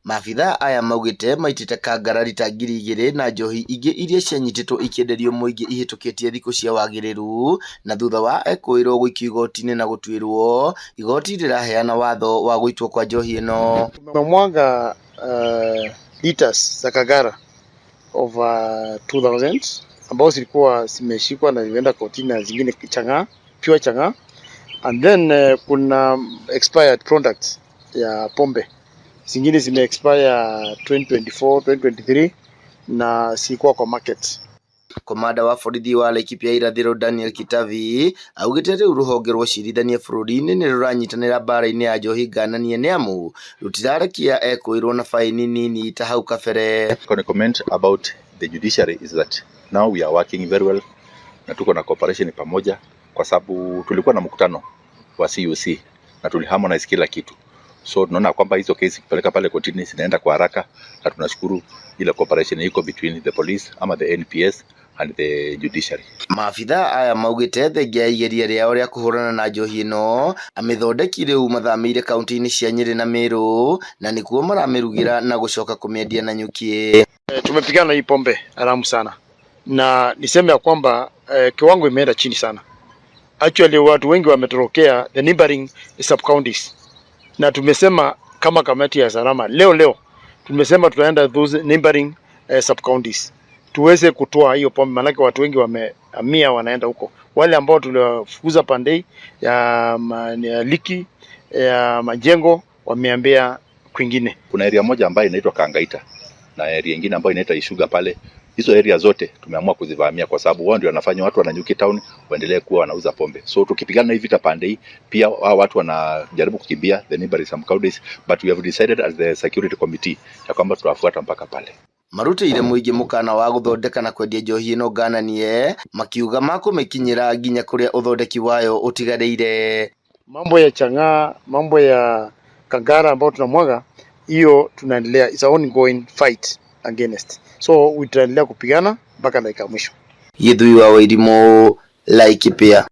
Maabitha aya maugĩte maitĩte kangara rita 2000 na njohi ingĩ iria cianyitĩtwo ikĩenderio mũingĩ ihĩtũkĩtie thikũ cia wagĩrĩru, na thutha wa ekũĩrwo gũikio igoti-inĩ na gũtuĩrwo, igoti rĩraheana watho wa gũitwo kwa njohi ĩno. Tumemwaga liters za Kagara over 2000 ambao zilikuwa zimeshikwa na zimeenda kotini na zingine chang'aa, pure chang'aa, and then kuna expired products ya pombe, zingine zime expire 2024, 2023 na zilikuwa kwa market. Komanda wa borithi wa Laikipia irathĩro Daniel Kitavi augĩte rĩu rũhonge rwa ũcirithania bũrũri-inĩ nĩ rũranyitanĩra mbara-inĩ ya njohi ngananie nĩamu rũtirarekia ekũĩrwo na baini nini ta hau kabere. Can comment about the judiciary is that now we are working very well na tuko na cooperation pamoja, kwa sababu tulikuwa na mkutano wa CUC na tuliharmonize kila kitu, so tunaona kwamba hizo kesi kupeleka pale kotini zinaenda kwa haraka, na tunashukuru ile cooperation iko between the police ama the NPS and the judiciary. Maabitha aya maugĩte thengia ya igeria rĩao rĩa kũhũrana na njohi ĩno, amĩthondeki rĩu mathamĩire kaunti-inĩ cia Nyĩrĩ na Meru na nĩkuo maramĩrugĩra na gũcoka kũmĩendia Nanyuki. Tumepigana hii pombe haramu sana, na niseme ya kwamba kiwango imeenda chini sana. Actually watu wengi wametorokea the neighboring sub counties, na tumesema kama kamati ya salama leo leo tumesema tunaenda those neighboring sub counties tuweze kutoa hiyo pombe, maanake watu wengi wamehamia wanaenda huko. Wale ambao tuliwafukuza pande ya Liki, ya Majengo, wamehamia kwingine. Kuna area moja ambayo inaitwa Kangaita na area nyingine ambayo inaitwa Ishuga pale. Hizo area zote tumeamua kuzivamia kwa sababu wao ndio wanafanya watu wa Nanyuki town waendelee kuwa wanauza pombe. So tukipigana hii vita pande hii, pia hao watu wanajaribu kukimbia the neighboring some counties, but we have decided as the security committee ya kwamba tutawafuata mpaka pale. Marutĩire mũingĩ mũkana wa gũthondeka na kwendia njohi ĩno ngananie, makiuga makũmĩkinyĩra nginya kũrĩa ũthondeki wayo ũtigarĩire. Mambo ya chang'aa, mambo ya kangara ambayo tunamwaga hiyo, tunaendelea, it's a ongoing fight against, so tutaendelea kupigana mpaka dakika ya mwisho. Gĩthui wa Wairimũ, Laikipia.